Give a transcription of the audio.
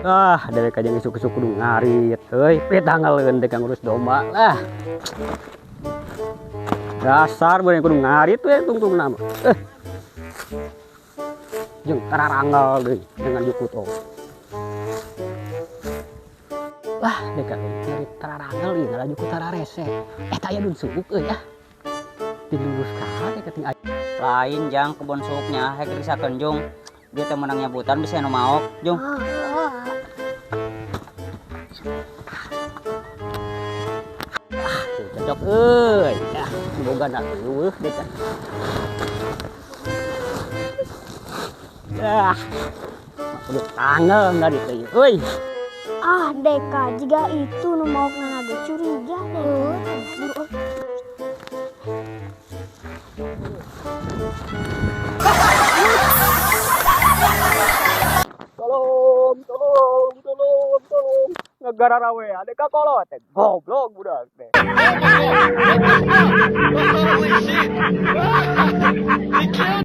Ah, dewek aja isuk-isuk kudu ngarit euy, pitangaleun teh ngurus domba lah. Dasar bener kudu ngarit we tungtungna mah. Eh. Jeung tararanggal deui dengan jukut oh. Wah, dek ngarit tararanggal ieu ngalah jukut tararese. Eta aya dun suuk euy ah. Dilurus ka dek ting aya. Lain jang kebon suuknya hek risakeun jung. Dia teh meunang nyabutan bisa nu maok jung. Ah, cocok euy. Ah, boga na eueuh dek. Ah. Kudu tanggal ngarit deui euy. Ah, Deka, jika itu nu maokna ge curiga deh. Buru ah. Tolong, tolong, tolong, tolong. Negara rawe, ada kolot teh. Goblok budak teh.